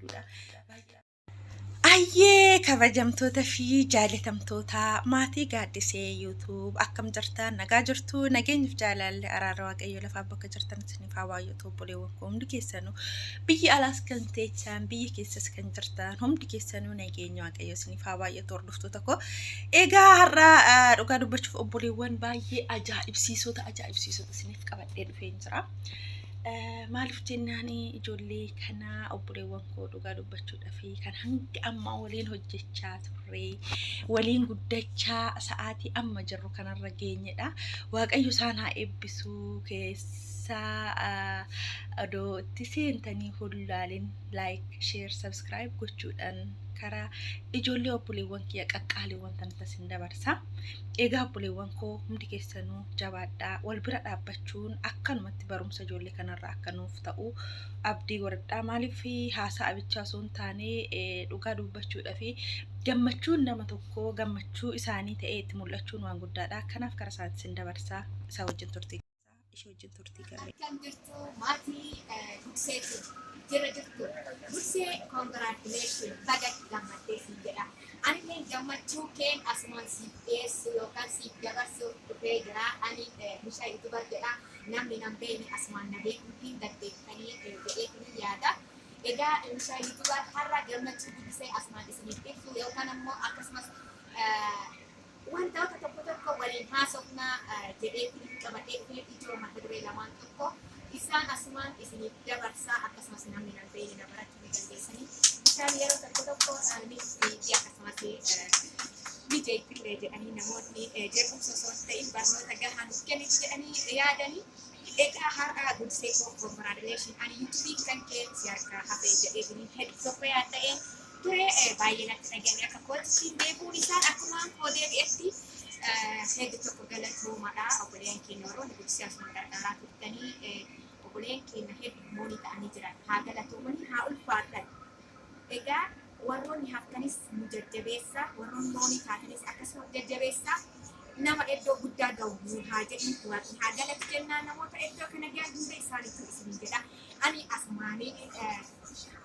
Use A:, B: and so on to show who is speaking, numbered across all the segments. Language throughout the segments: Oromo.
A: Bareedduudha. Ayyee kabajamtoota fi jaalatamtoota maatii Gaaddisee YouTube, akkam jirtan? Nagaa jirtu? Nageenyiif jaalalli araara Waaqayyo lafaa bakka jirtan isiniif haa baay'atu. Obboleewwan koo hundi keessanuu, biyya alaas kan teechan, biyya keessas kan jirtan hundi keessanuu, nageenya Waaqayyo isiniif haa baay'atu, hordoftoota koo. Egaa har'a dhugaa dubbachuuf obboleewwan baay'ee ajaa'ibsiisota ajaa'ibsiisota isiniif qabadhee dhufeen jira. Maaliif jennaan, ijoollee kana, obboleewwan koo, dhugaa dubbachuudhaaf kan hanga ammaa waliin hojjechaa turre, waliin guddachaa sa'aatii amma jirru kanarra geenyedha. Waaqayyo isaan haa eebbisuu. Keessaa odoo itti seentanii hullaalin like, share, subscribe gochuudhaan karaa ijoollee obboleewwan kiyya qaqqaaliiwwan tanatti isin dabarsa. Egaa obboleewwan koo hundi keessanuu jabaadhaa, wal bira dhaabbachuun akkanumatti barumsa ijoollee kanarraa akka nuuf ta'u abdii godhadhaa. Maaliif, haasaa abichaa osoo hin taane, dhugaa dubbachuudhaa fi gammachuun nama tokkoo gammachuu isaanii ta'ee itti mul'achuun waan guddaadha. Kanaaf karaa isaatti isin dabarsaa, isaa wajjin turtii, ishee wajjin turtii gaarii.
B: Akkam jirtu maatii Gudseetu? Jira jirtu? Gudsee, congratulation, baga gammaddee siin jedha. Anillee gammachuu keen asumaan siif dhiyeessu yookaan siif dabarsu dhufee jira. Ani Mishaa YouTuber jedha. Namni nan beekne asumaan na beekuu hin dandeettanii jedhee ni yaada. Egaa Mishaa YouTuber har'a gammachuu Guddisee asumaan isiniif ibsu yookaan ammoo akkasumas wantoota tokko tokko waliin haasofnaa jedhee qabadhee dhufee, ijoo mata duree lamaan tokko isaan asumaan isiniif dabarsaa. Akkasumas namni nan beekne na barachuu ni dandeessanii. Bishaan yeroo tokko tokko ni dhufti, akkasumas ni jeeqillee jedhanii namoonni jeequmsa osoo hin ta'in barnoota gahaa nuuf kenniti jedhanii yaadanii. Egaa har'a Guddisee koo, congratulation. Ani YouTube'n kan kee si harkaa hafee jedhee hedduu tokko yaadda'een ture. Baay'ee natti dhagahame akka kootti deebi'uun isaan. Akkumaan koo deebi'etti hedduu tokko galatoomadha. Obboleeyyan keenya warroonni Guddisee asuma gargaaraa turtanii, obboleeyyan keenya hedduu moonii ta'anii jiran, haa galatoomanii, haa ulfaatan. Egaa warroonni haftanis nu jajjabeessa, warroonni moonii taatanis akkasuma jajjabeessa. Nama iddoo guddaa ga'u nu haa jedhu, Waaqni haa galatu jennaan namoota iddoo kana gahan hunda isaaniitu isin jedha. Ani asumaanii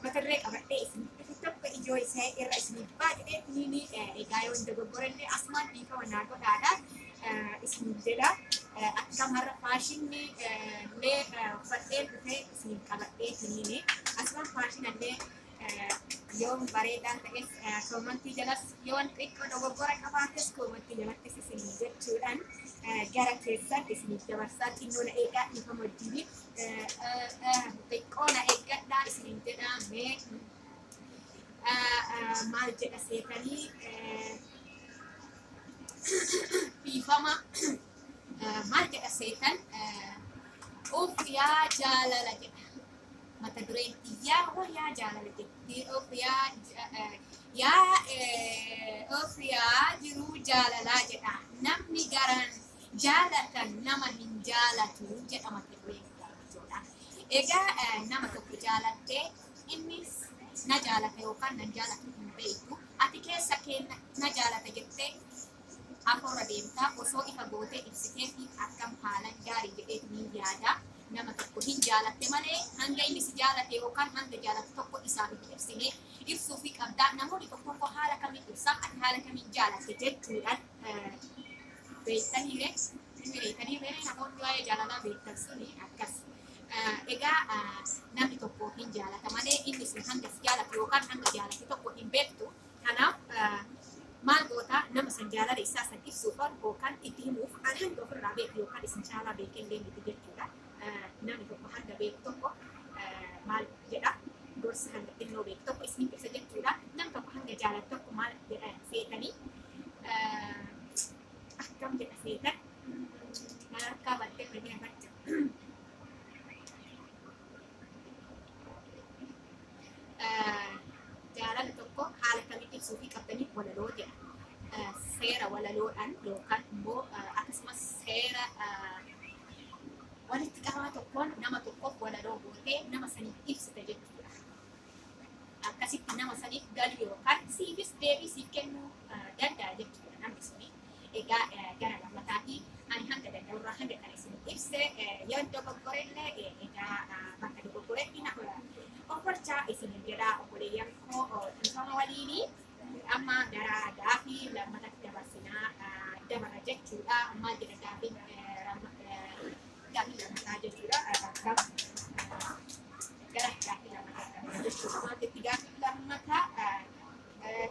B: mata duree qabadhee isin dhufe tokko ijoo isaa irra isiniif baay'ee. Egaa yoo hin dogoggorellee asumaan dhiifama naa godhaadha isin jedha. Akkam har'a faashinni illee uffadhee dhufee isin qabadhee tiniini. Asumaan faashinallee yoo bareedaa ta'es koomantii jalas, yoo xiqqoo dogoggora qabaates koomantii jalattis isin jechuudhaan gara keessan isiniif dabarsaa. Xinnoo na eegaa, dhiifama wajjin, xiqqoo na eeggadhaa isiniin jedha. Mee maal jedha seetanii, dhiifama, maal jedha seetan? "Uff yaa jaalala" jedha. Mata dureen yaa waa yaa jaalala jetti. Of yaa yaa of yaa jiruu jaalalaa jedha. Namni garaan jaalatan nama hin jaalatu jedha mata dureen jechuudha. Egaa nama tokko jaalattee innis na jaalata yookaan nan jaalatu hin beektu. Ati keessa kee na jaalata jettee afurra deemtaa, osoo ifa gootee ibsitee fi akkam haalan gaarii jedhee ni yaada. Nama tokko hin jaalatte malee hanga inni si jaalate yookaan hanga jaalatu tokko isaaf hin ibsine, ibsuu fi qabdaa. Namoonni tokko tokko haala kamiin ibsaa, ati haala kamiin jaalatte jechuudhaan beektaniire, beektaniire, namoonni waa'ee jaalalaa beektan suni akkas. Egaa namni tokko hin jaalata malee inni sun hanga si jaalatu yookaan hanga jaalate tokko hin beektu. Kanaaf maal goota? Nama san jaalala isaa san ibsuuf yookaan itti himuuf an hanga ofirraa beeku yookaan isin caalaa beekellee miti jechuudha. Namni tokko hanga beeku tokko maal jedha, gorsa hanga xinnoo beeku tokko isin ibsa jechuudha. Namni tokko hanga jaalatu tokko maal jedha seetanii, akkam jedha seetan? Maal harkaa baddee baddee bacha. Jaalala tokko haala kamiin ibsuu fi qabdanii walaloo jedha. Seera walaloodhaan yookaan immoo akkasumas seera walitti qabaa tokkoon nama tokkoof walaloo gootee nama saniif ibsite jechuudha. Akkasitti nama saniif galu yookaan siifis deebii siif kennuu danda'a jechuudha namni suni. Egaa gara lammataatii ani hanga danda'urraa hanga kana isin ibse. Yoo dogoggorellee egaa bakka dogoggoretti na ofbarchaa isin jedha. Obboleeyyan. Maal jetti gaaffii lammataa?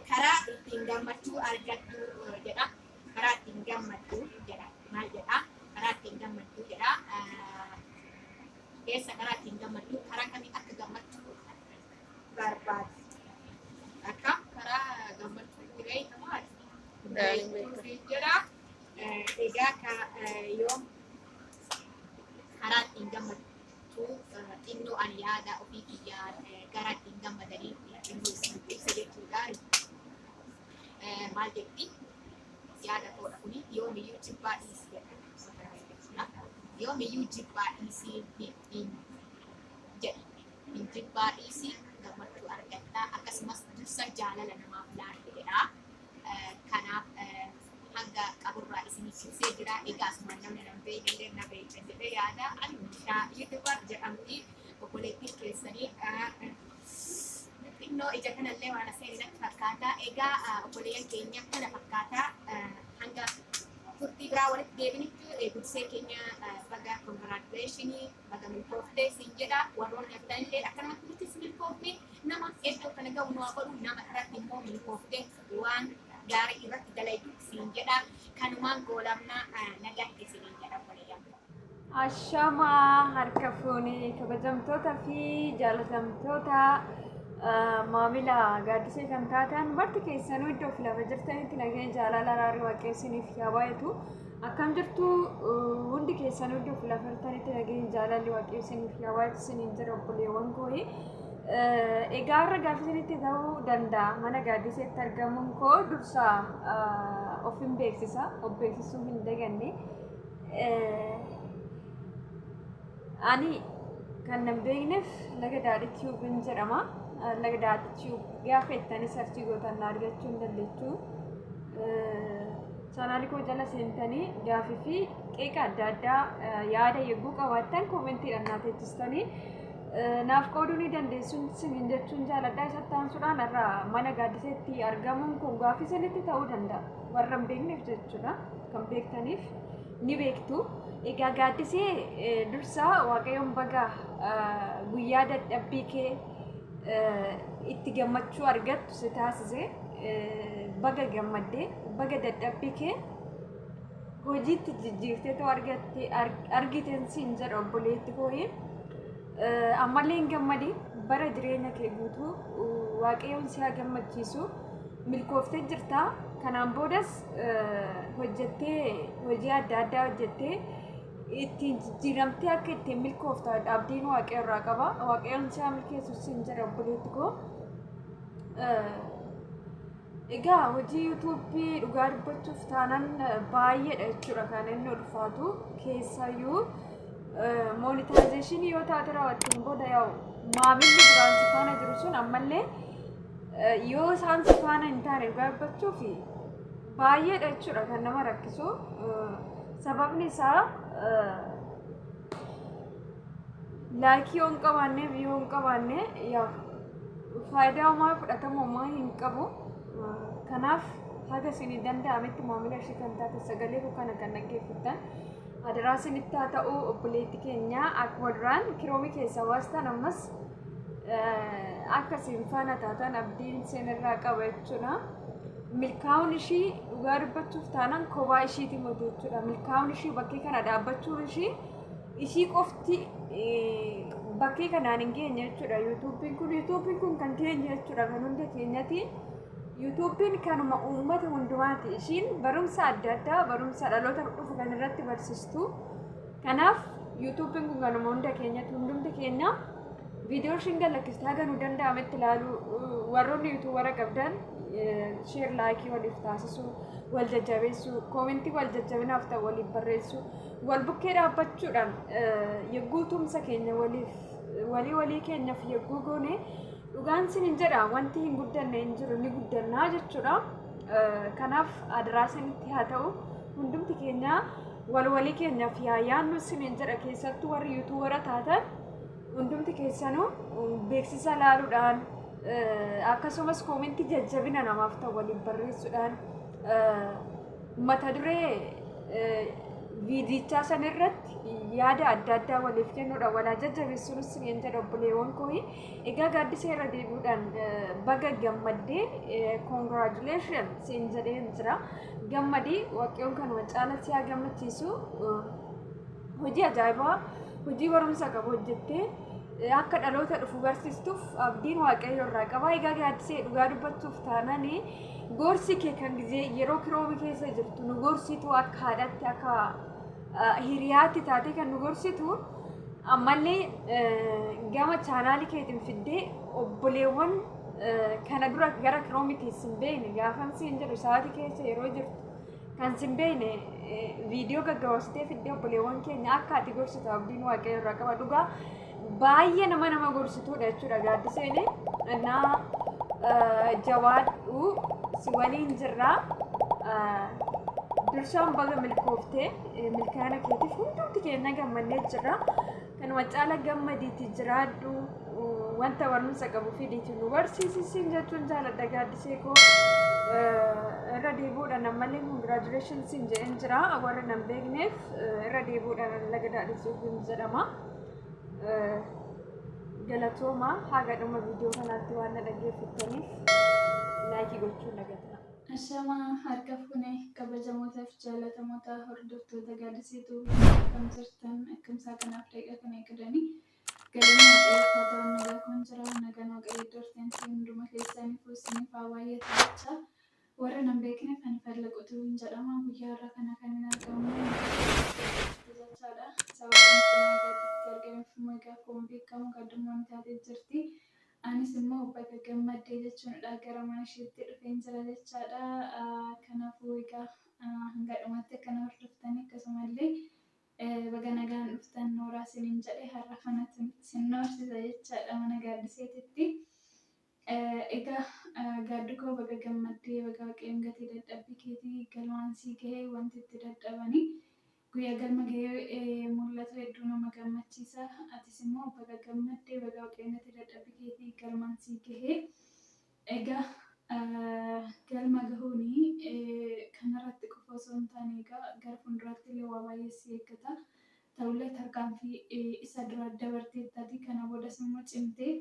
B: Karaa ittiin gammachuu argadhu jedha. Karaa ittiin gammaddu jedha. Maal jedha? Karaa ittiin gammaddu jedha. Keessa karaa ittiin gammaddu, karaa kamii akka gammachuu barbaadu? Akka karaa gammachuu jireenya maali? Jedha. Egaa yoo karaa ittiin gammachuu xinnoo ani yaada ofii kiyyaa gara ittiin gammadanii xinnoo isin ibsa jechuudha. Maal jetti? Yaada koodha kuni, yoomiyyuu jibbaa dhiisi jedha. Yoomiyyuu jibbaa dhiisii hin jedha. Hin jibbaa dhiisii, gammachuu argattaa, akkasumas dursa jaalala namaaf laadhu jedha. Kanaaf hanga qaburraa isinii ibsee jira. Egaa asuma namni nan beekne illee na beekna jedhee yaada. Ani Mishaa YouTuber jedhamti, obboleettiin keessanii. Xinnoo ija kanallee waan aseen natti fakkaata. Egaa obboleeyyan keenya, kana fakkaata. Hanga turtii biraa walitti deebinitti, guddisee keenya baga, congratulation, baga milkooftee siin jedha. Warroonni haftanillee akkanumatti nutis milkoofne nama iddoo kana ga'u nu haa godhu, nama irratti immoo milkooftee waan gaarii irratti dalaydu siin jedha. Kanumaan goolamnaa, nagaatti isiniin jedha obboleeyyan.
C: Ashamaa, harka fuunee, kabajamtoota fi jaalatamtoota maamila Gaaddisee kan taatan marti keessanuu, iddoo fi lafa jirtanitti nageenya, jaalala, araarri Waaqayyo isiniif haa baay'atu. Akkam jirtu hundi keessanuu? Iddoo fi lafa jirtanitti nageenya, jaalalli Waaqayyo isiniif haa baay'atu isiniin jira, obboleewwan koo. Egaa har'a gaaffii isinitti ta'uu danda'a mana Gaaddiseetti argamuun koo. Dursa of hin beeksisa, of beeksisuu hin daganne. Ani kan nan beekneef Laga Daadhii Tube jedhama. Laga Daadhii Tube gaafa jettanii search gootan na argachuu hin dandeettu. Chaanaalii koo jala seentanii gaafii fi qeeqa adda addaa, yaada yegguu qabaattan koomentiidhaan naa teechistanii naaf qooduu ni dandeessu isiniin jechuun jaaladha. Isatti aansuudhaan har'a mana Gaaddiseetti argamuun kun gaafii isinitti ta'uu danda'a. Warra hin beekneef jechuudha. Kan beektaniif ni beektu. Egaa Gaaddisee, dursaa Waaqayyoon baga guyyaa dadhabbii kee itti gammachuu argattu si taasise. Baga gammaddee, baga dadhabbii kee hojiitti jijjiirtee too argatte argiteen siin jedha, obboleetti kooyi. Ammallee hin gammadi, bara jireenya kee guutuu Waaqayyoon si haa gammachiisu. Milkooftee jirta. Kanaan boodas hojjettee, hojii adda addaa hojjettee ittiin jijjiiramtee akka ittiin milkooftu abdiin Waaqayyo irraa qaba. Waaqayyoon si haa milkeessu siin jedha, obboleetti koo. Egaa hojii yuutuubii dhugaa dubbachuuf taanaan baay'eedha jechuudha kan inni ulfaatu. Keessayyuu monetization yoo taate raawwatteen booda, yaa'u maamilli duraan si faana jiru sun ammallee yoo isaan si faana hin taane, dhugaa dubbachuuf baay'eedha jechuudha kan nama rakkisu. Sababni isaa like yoo hin qabaanne, view hin qabaanne, yaa'u faayidaa homaa, fudhatama homaa hin qabu. Kanaaf haga isinii danda'ametti maamila ishee kan taate, sagalee koo kana kan dhaggeeffattan, adaraa isinitti haa ta'u, obboleetti keenya akkuma duraan Chrome keessaa baastan ammas akka isin faana taatan abdiin isinirraa qaba jechuudha. Milkaa'uun ishii dhugaa dubbachuuf taanaan kophaa ishiiti miti jechuudha. Milkaa'uun ishii, bakkee kana dhaabbachuun ishii, ishii qofti bakkee kanaan hin geenye jechuudha. Yuutuubiin kun kan keenya jechuudha, kan hunda keenyati. Yuutuubiin kanuma uummata hundumaati. Ishiin barumsa adda addaa, barumsa dhaloota dhufu kan irratti barsiistu. Kanaaf yuutuubiin kun kanuma hunda keenyati. Hundumti keenya viidiyoo ishiin gad lakkiste haga nu danda'ametti ilaaluu, warroonni yuutuubara qabdan share, like waliif taasisuu, wal jajjabeessuu, koomentii wal jajjabinaaf ta'u waliif barreessuu, wal bukkee dhaabbachuudhaan yegguu tumsa keenya waliif walii walii keenyaaf yegguu goone, dhugaan sin jedha, wanti hin guddanne hin jiru, ni guddannaa jechuudha. Kanaaf adaraa isinitti haa ta'u, hundumti keenya wal walii keenyaaf yaa yaannu isiniin jedha. Keessattuu warri yuutuubara taatan hundumti keessanuu beeksisa laaluudhaan, akkasumas koomentii jajjabina namaaf ta'u waliif barreessuudhaan, mata duree Viidichaa san irratti yaada adda addaa waliif kennuudha walaa jajjabeessuunis hin jedhu obboleewwan koo. Egaa Gaaddisee, irra deebi'uudhaan baga gammaddee, congratulation siin jedheen jira. Gammadii, Waaqayyoon kanuma caalatti haa gammachiisu. Hojii ajaa'ibaa, hojii barumsa qabu hojjettee akka dhaloota dhufu barsiistuuf abdiin Waaqayyo irraa qaba. Egaa Gaaddisee, dhugaa dubbachuuf taananii gorsi kee kan gizee yeroo Chrome keessa jirtu nu gorsitu, akka haadhatti, akka hiriyaatti taatee kan nu gorsitu, ammallee gama chaanaalii keetiin fiddee obboleewwan kana dura gara Chromeitiin sin beekne, gaafan siin jedhu sa'aatii keessa yeroo jirtu kan sin beekne, viidiyoo gaggabaabsitee fiddee obboleewwan keenya akka ati gorsitu abdiin Waaqayyo irraa qaba. Dhugaa baay'ee nama gorsituudha jechuudha Gaaddiseen. Innaa jabaadhu, si waliin jirra. Dursaan baga milkooftee, milkaa'ina keetiif hundumti keenya gammannee jirra. Kanuma caala gammadiitti jiraadhu, wanta barumsa qabu fidiitti nu barsiisisin jechuun jaaladha. Gaaddisee koo, irra deebi'uudhaan ammallee congratulations jedheen jira. Warra nan beekneef irra deebi'uudhaan Laga Daadhisuuf jedhama. Galatooma, haga dhuma viidiyoo kanaatti waan na dhaggeeffattaniif like gochuun dagatina.
D: Ashamaa, harka fuune, kabajamootaa fi jaallatamoota hordoftoota Gaaddiseetu, akkam jirtan? Akkamsaa kanaaf daqiiqaa kana eegdanii galanni Waaqayyoof haa ta'u, nagaa kun jira. Nagaan Waaqayyo iddoo jirtanitti hunduma keessaniif isiniif haa baay'atu jecha, warra nan beekneef ani Fallaquutu hin jedhama. Guyyaa har'a kana kan hin argamu jechaadha. Sababa nuti Gaadditti argameef immoo egaa akkuma beekamu gaaddummaan taatee jirti. Anis immoo baga gammaddee jechuudha gara mana isheetti dhufeen jira jechaadha. Kanaafuu egaa hanga dhumaatti akkana hordoftanii, akkasumallee baga nagaan dhuftan nooraa isiniin jedhe. Har'a kanatti sin noorsisa jechaadha mana Gaaddiseetitti. Egaa gaaddu koo, baga gammaddee, baga Waaqayyoon gatii dadhabbii keetii galmaan sii gahee. Wanti itti dadhabanii guyyaa galma gahee mul'atu hedduu nama gammachiisa. Atis immoo baga gammaddee, baga Waaqayyoon gatii dadhabbii keetii galmaan sii gahee. Egaa galma gahuuni kanarratti qofa osoo hin taane, egaa gara fuulduraatti illee waa baay'ee si eeggata. Ta'ullee tarkaanfii isa dura dabarteettati, kana boodas immoo cimtee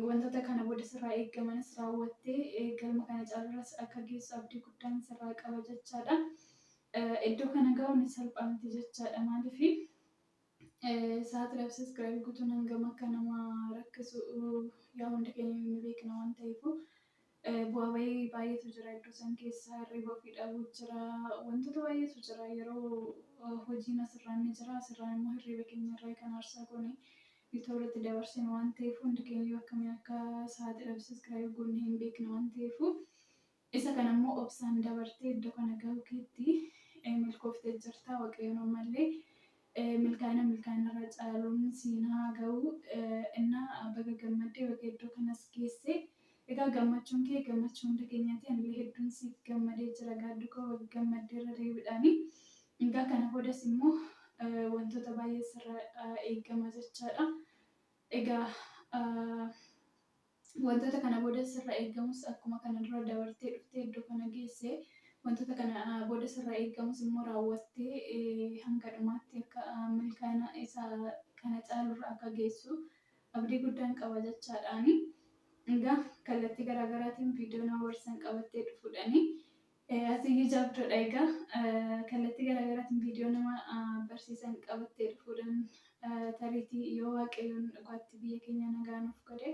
D: wantoota kana booda sirraa eegamanis raawwattee galma kana caalurras akka geessu abdii guddaan sirraa qaba jechaadha. Iddoo kana gahuun salphaa miti jechaadha. Maaliif, sa'aatii subscribe guutuun hangam akka nama rakkisu yaa hundi keenya ni beekna waan ta'eef, bu'aa bahii baay'eetu jira iddoo san keessa, hirriba ofii dhabuu jira, wantoota baay'eetu jira. Yeroo hojiin asirraan ni jira, asirraan immoo hirriba keenya irraa kan aarsaa goone YouTube irratti dabarsinu waan ta'eef, hundi keenya akkamiin akka sa'aatii subscribe goone hin beekna waan ta'eef, isa kana immoo obsaan dabartee iddoo kana gahuu keetti milkooftee jirta. Waaqayyoon ammallee milkaa'ina milkaa'ina irra caaluun siin haa gahu. Innaa baga gammaddee, baga iddoo kanas geesse. Egaa gammachuun kee gammachuu hunda keenyaati. Anillee hedduun siif gammadee jira, gaaddu koo, baga gammaddee irra deebiidhaani. Egaa kana boodas immoo wantoota baay'ee sirraa eegama jechaadha. Egaa wantoota kana booda sirraa eegamus akkuma kana dura dabartee dhuftee iddoo kana geesse, wantoota kana booda sirraa eegamus immoo raawwattee hanga dhumaatti akka milkaa'ina isa kana caalurra akka geessu abdii guddaan qaba jechaadhaani. Egaa kallattii garaagaraatiin viidiyoo nama barsiisan qabattee dhufuudhaani. Asiyyuu jabduudha. Egaa kallattii garaagaraatiin viidiyoo nama barsiisan qabattee dhufuudhaan, tariitii yoo Waaqayyoon dhugaatti biyya keenya nagaa nuuf godhe,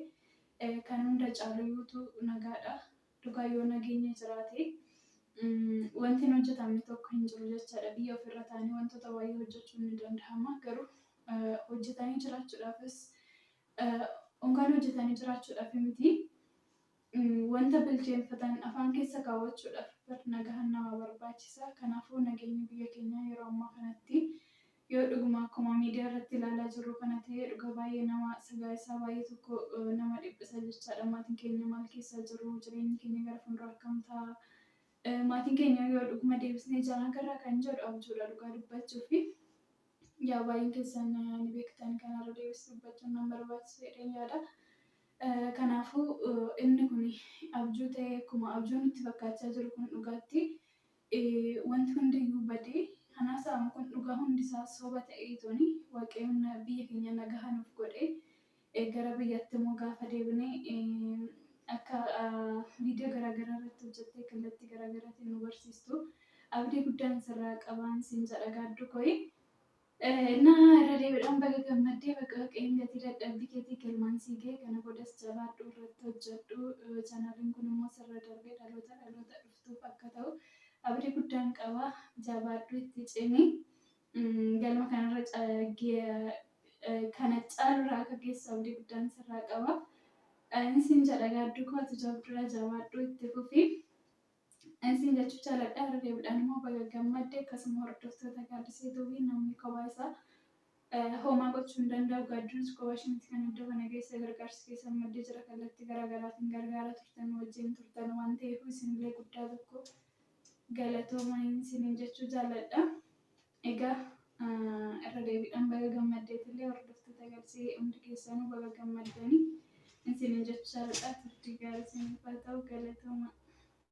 D: kan hunda caaluyyuutu nagaadha. Dhugaa yoo nageenya jiraate wanti hin hojjetamne tokko hin jiru jechaadha. Biyya ofirra taa'anii wantoota baay'ee hojjechuun ni danda'ama. Garuu hojjetanii jiraachuudhaafis, unkaan hojjetanii jiraachuudhaaf miti, wanta bilcheeffatan afaan keessa kaawwachuudhaaf nagaan nama barbaachisa. Kanaafuu nageenyi biyya keenyaa yeroo ammaa kanatti yoo dhuguma akkuma miidiyaa irratti ilaalaa jirru kana ta'e, dhuga baay'ee nama sagaa isaa baay'ee tokko nama dhiphisa jechaadha. Maatiin keenya maal keessa jiru? Jireenyi keenya gara fuulduraa akkam ta'a? Maatiin keenya yoo dhuguma deebisnee ijaan agarra kan jedhu abjuudha dhugaa dubbachuu fi yaa baay'een keessan ni beektan, kanarra deebisee dubbachuun nan barbaachisu jedheen yaada. Kanaafuu inni kun abjuu ta'ee, akkuma abjuu nutti fakkaachaa jiru kun, dhugaatti wanti hundiyyuu badee Haasa'amu kun dhugaa hundisaa soba ta'eetoni Waaqayyoon biyya keenya nagaa nuuf godhe gara biyyatti immoo gaafa deebine akka viidiyoo garaagaraa irratti hojjettee kallattii garaagaraatiin nu barsiistu abdii guddaan sirraa qabaan siin jedha Gaadduu kooyi. Na irra deebiidhaan baga gammaddee, baga Waaqayyoon gatii dadhabbii keetii galmaan sii ga'e. Kana boodas jabaadhu, irratti hojjedhu. Chaanaaliin kun immoo sirra darbee dhaloota dhaloota dhuftuuf akka ta'u abdii guddaan qaba. Jabaadhu, itti cimi. Galma kanarra kana caalurraa akka geessu abdii guddaan sirraa qaba. Isin jedha Gaadduu koo, ati jabduudha, jabaadhu, itti fufi. Isin jechuu jaaladha. Irra deebiidhaan immoo baga gammadde. Akkasuma hordoftoota Gaaddisee Tuubii, namni kophaa isaa homaa gochuu hin danda'u. Gaadduunis kophaa ishee miti kan iddoo kana keessa, gargaarsi keessan maddee jira. Kallattii garaagaraatiin gargaara turtan, wajjin turtan waan ta'eef isinillee guddaa tokko galatooma isiniin jechuu jaaladha. Egaa irra deebiidhaan baga gammaddeetillee hordoftoota Gaaddisee hundi keessanuu baga gammaddanii isiniin jechuu jaaladha. Turtii gaarii isiniif haa ta'u, galatooma.